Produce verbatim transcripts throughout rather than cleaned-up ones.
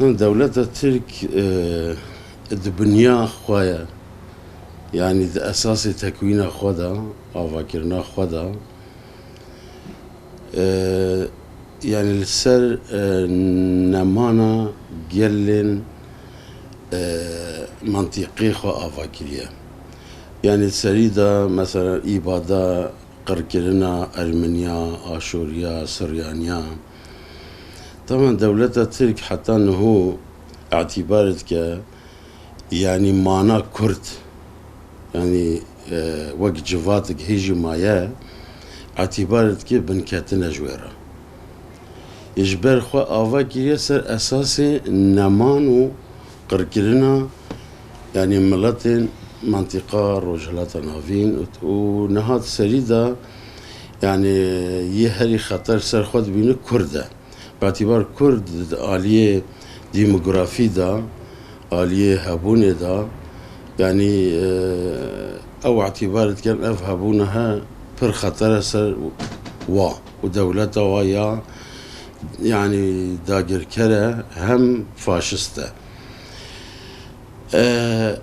Dewleta Tirk, e, di binya xwe ye, yanî di esasê tekwîna xwe de, avakirina xwe de, e, yanî li ser, e, nemana gelên, e, mantîqê xwe ava kiriye. Yanî serî de, mesela, îbada qirkirina Ermeniya, Aşûriya, Siryaniya. Taban dewleta Tirk heta niho îtîbar dike, yanî mana Kurd, yanî, e, wek civatek hê jî maye, îtîbar dike binketine ji wê re. Ê ji ber xwe ava kiriye ser esasê neman û qirkirina, yanî miletên mantîqa Rojhilata Navîn û, û niha di serî de, yanî yê herî xeter ser xwe dibîne Kurd e. Bi îtîbar Kurd di aliyê demografî de, aliyê hebûnê de, yanî, e, ew îtîbar dikin ev hebûna he pir xeter e ser wa û dewleta wa ya, yanî dagirker e hem faşist e. E,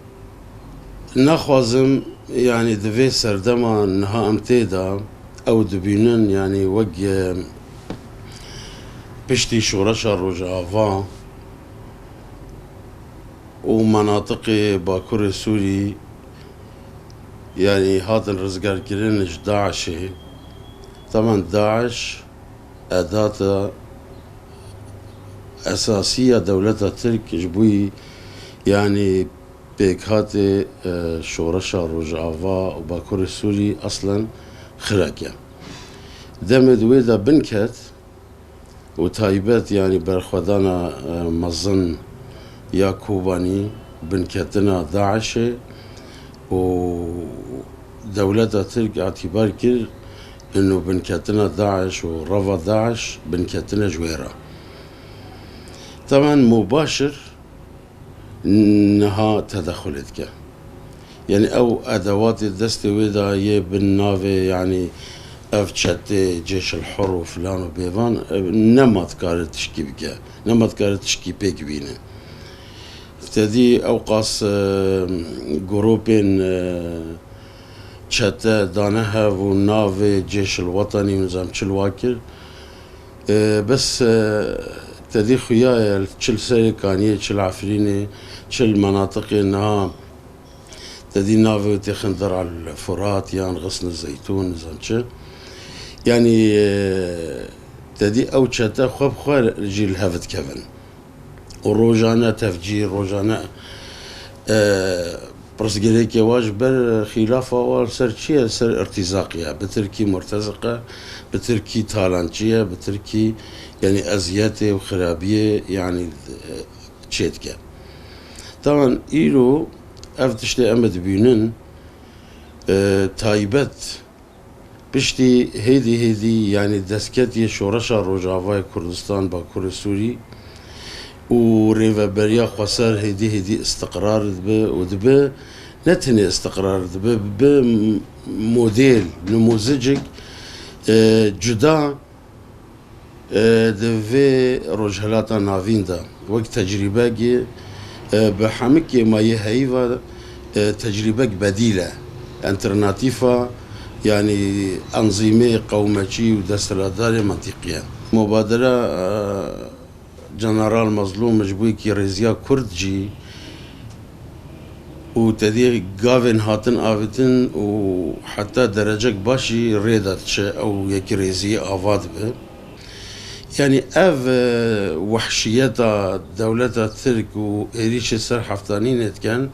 naxwazim, yanî di vê serdema niha em tê de ew dibînin, yanî wek, e, piştî şoreşa Rojava û menatiqê Bakurê Sûrî, yanî hatin rizgarkirin ji DAIŞê. Taban DAIŞ edata esasî ya dewleta Tirk ji bo, yanî pêkhatê, e, şoreşa Rojava û Bakurê Sûrî eslen xirek e. Demê di wê de binket û taybet, yanî berxwedana, e, mezin ya Kobanî, binketina DAIŞê û dewleta Tirk îtîbar kir, ino binketina DAIŞ û reva DAIŞ binketine ji wê re. Taban mubaşir niha tedexulê dike. Yanî ew edewatê destê wê de yê bin navê, yanî ev çetê Cêşil Hur û filan û bêvan, e, nema dikare tişkî bike, nema dikare tişkî pêk bîne. Te dî ew qas, e, grûpên, e, çete dane hev û navê Cêşil Wetanî û nizam çi li wa kir. E, bes, e, te dî xuya ye, çi li Serê Kaniyê, çi li Efrînê, çi li menatiqê niha, te dî navê wê têxin Dir'al Furat yan Xisn Zeytûn, nizam çi. Yanî, e, te dî ew çete xwe bi xwe jî li hev dikevin. Û rojane tevcî, rojane, e, pirsgirêkê wa ji ber xîlafa wa li ser çi ye? Li ser irtîzaqî ye. Bi tirkî murteziq e, bi tirkî talançî ye, bi tirkî, yanî eziyetê û xirabiyê, yanî, e, çêdike. Taban îro ev tiştê em ê dibînin, e, taybet Piştî hêdî hêdî, yanî destketiye şoreşa Rojavayê Kurdistan, Bakurê Sûrî û rêveberiya xweser hêdî hêdî istiqrar dibe û dibe, ne tenê istiqrar dibe, bi model, nimûzicik, e, cuda, e, di vê Rojhilata Navîn de wek tecrîbekê, e, bi hemikê me yê heyî ve, e, tecrîbek bedîl e. Alternatîfa, yanî enzîmê qewmeçî û desthilatdarê mentîqî ye. Mubadera, e, General Mazlûm ji bo yekîrêziya Kurd jî û te dî gavên hatin avêtin û heta derecek baş jî rê de diçe ew yekîrêziyê ava dibe. Yanî ev, e, wehşiyeta dewleta Tirk û êrîşê ser Heftanînê dikin,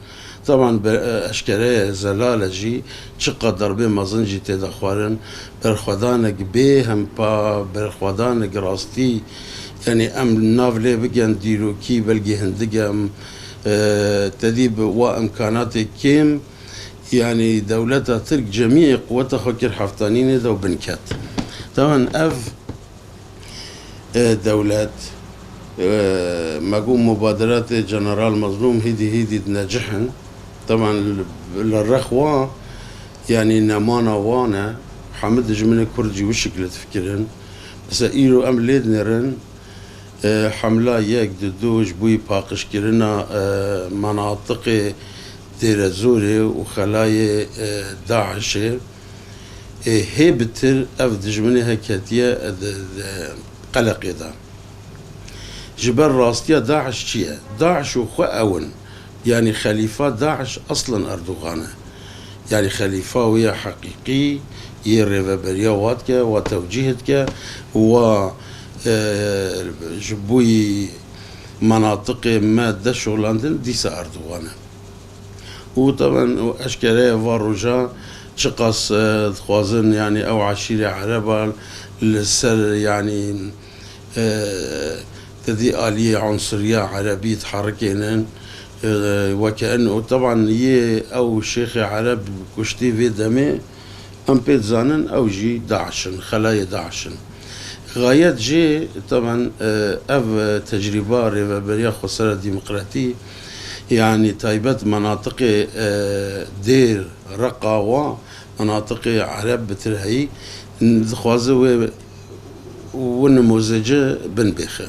taban be, e, eşkere ye, zelal e jî, çiqas derbê mezin jî tê de xwarin, berxwedanek bê hempa, berxwedanek rastî, yanî em nav lê bikin dîrokî, belkî hindik em, e, te dî bi wa imkanatê kêm, yanî dewleta Tirk cemiyê quweta xwe kir Heftanînê de û binket. Taban ev, e, dewlet, e, me got mubaderatê General Mazlûm hîdî hîdî dinecihin. Taban li, li rex wan, yanî nemana wan e. Hemî dijminê Kurd jî wî şikilî difikirin. Mesela îro em lê dinêrin, E, hemla yek di du ji bo paqijkirina, e, menatiqê Dêrezorê û xelayê, e, DAIŞê, e, hê bitir ev dijminê heketiye, e, di, di qeleqê de. Ji ber rastiya DAIŞ çi ye? DAIŞ û xwe ew in. Yanî xelîfa DAIŞ eslen Erdogan e. Yanî xelîfa wê ya heqîqî yê rêveberiya wa dike, wa tewcîh dike, wa, e, ji bo menatiqê me de şolandin dîsa Erdogan e. Û taban û eşkere ye va roja çiqas, e, dixwazin, yanî ew eşîrê ereba li ser, yanî, e, te dî aliyê unsuriya erebî diherikênin, e, weke in û taban yê ew şêxê ereb kuştî vê demê, em pê dizanin ew jî DAIŞ in, xelayê DAIŞ in. Xayet jê, taban, e, ev tecrîba rêveberiya xwesera demokratî, yanî taybet menatiqê, e, Dêr, Reqa wa, menatiqê ereb bitir heyî, dixwaze wê û nimûzeci bin bêxe.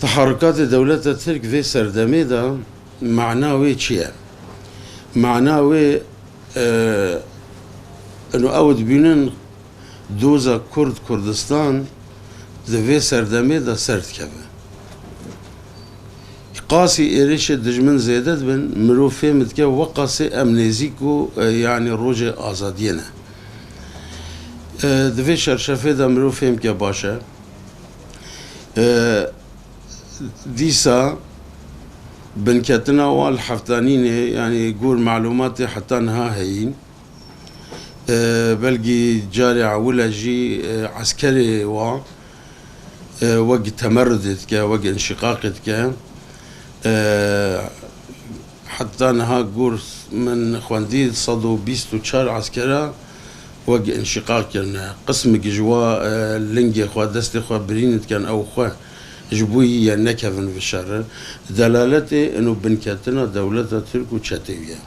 Teherikatê dewleta Tirk vê serdemê de mana wê çi ye? Mana wê, e, ino ew dibînin doza Kurd, Kurdistan di vê serdemê de ser dikeve. Qasî êrişê dijmin zêde dibin, mirov fêm dike weqasê em nêzîk û, e, yanî rojê azadiyê ne. E, di vê şerşefê de mirov fêm bike baş e. E, dîsa binketina wan li heftanînê, yanî gor melûmatê heta niha heyîn. E, belkî carê ewil e jî, e, eskerê wan, e, wek temerrudê dike, wek înşîqaqê dike. E, heta niha gor min xwendî sed û bîst û çar eskera wek înşîqaq kirine. Qismik ji wa, e, lingê xwe, destê xwe birîn dikin, ew xwe ji bo yî ye nekevin vi şerre. Delaletê ino binketina dewleta Tirk û çetê wî ye.